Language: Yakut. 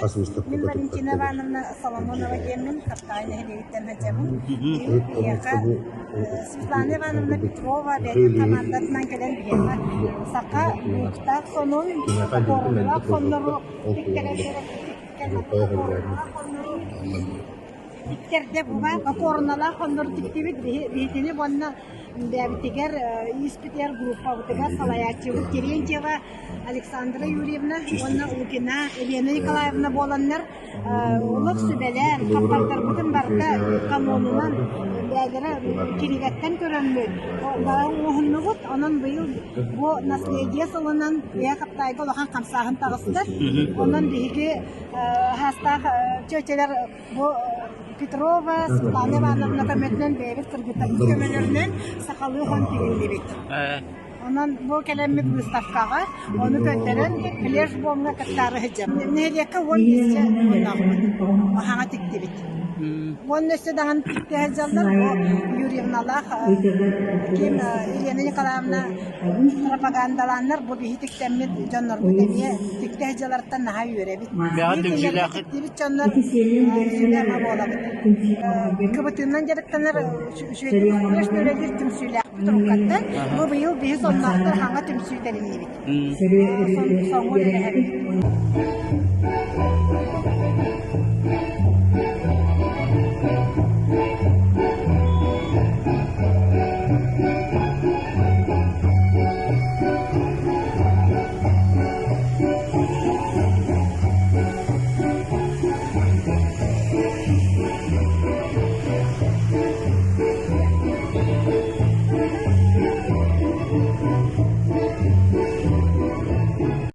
Хас выставка Мин Валентина туппаттар. Ивановна Соломонова диэммин, Хаптаҕай нэһилиэгиттэн сылдьабын. Урут Биһиэхэ омукка бу Светлана Ивановна Петрова бэйэтин хамаандатынан кэлэн биһиэхэ саха бууктаах сонун, Киниэхэ дьиҥтэн бокуоруналаах мэлдьи соннору ол тиктэрэн туһунан Тиктэрдэ буба бокуоруналаах соннору тиктибит биһитини уонна бэйэбитигэр ииспитигэр группабытыгар салайааччыбыт Терентьева Александра Юрьевна уонна Лукина Елена Николаевна буоланнар олох сүбэлээн хаппардарбытын барыта канонунан бэйэлэрэ кинигэттэн көрөммүт бары оҥоһуннубут. Онон быйыл бу наследие сылынан Ийэ Хаптаайга улахан хамсааһын таҕыста. Онон биһиги хаастаах чүөчэлэр Бу Петрова Светлана Ивановна көмөтүнэн бэйэбит кыргыттарбыт көмөлөрүнэн сахалыы хон тигиллибит. Онон бу кэлэммит выставкаҕа ону көрдөрөн флешбомҥа кыттаары сылдьабыт. Нэһилиэккэ уон биэсчэ уоннаахпыт. Хаҥа тиктибит. Уонна өссө даҕаны тикти сылдьаллар. Бу Юрьевналаах ким Елена Николаевна пропагандалааннар бу биһи тиктэммит дьоннорбут эмиэ тикти сылдьалларыттан наһаа үөрэбит. Бэҕэ түмсүүлээх Тиктибит дьоннор сүбэ-ама буолабыт. Кыбытыынан дьарыктанар үчүгэйдик үлэлиир түмсүүлээхпит уруккаттан. Бу быйыл биһи сонноохтор хаҥа түмсүү тэриннибит. Соҥҥун үлэһэбит.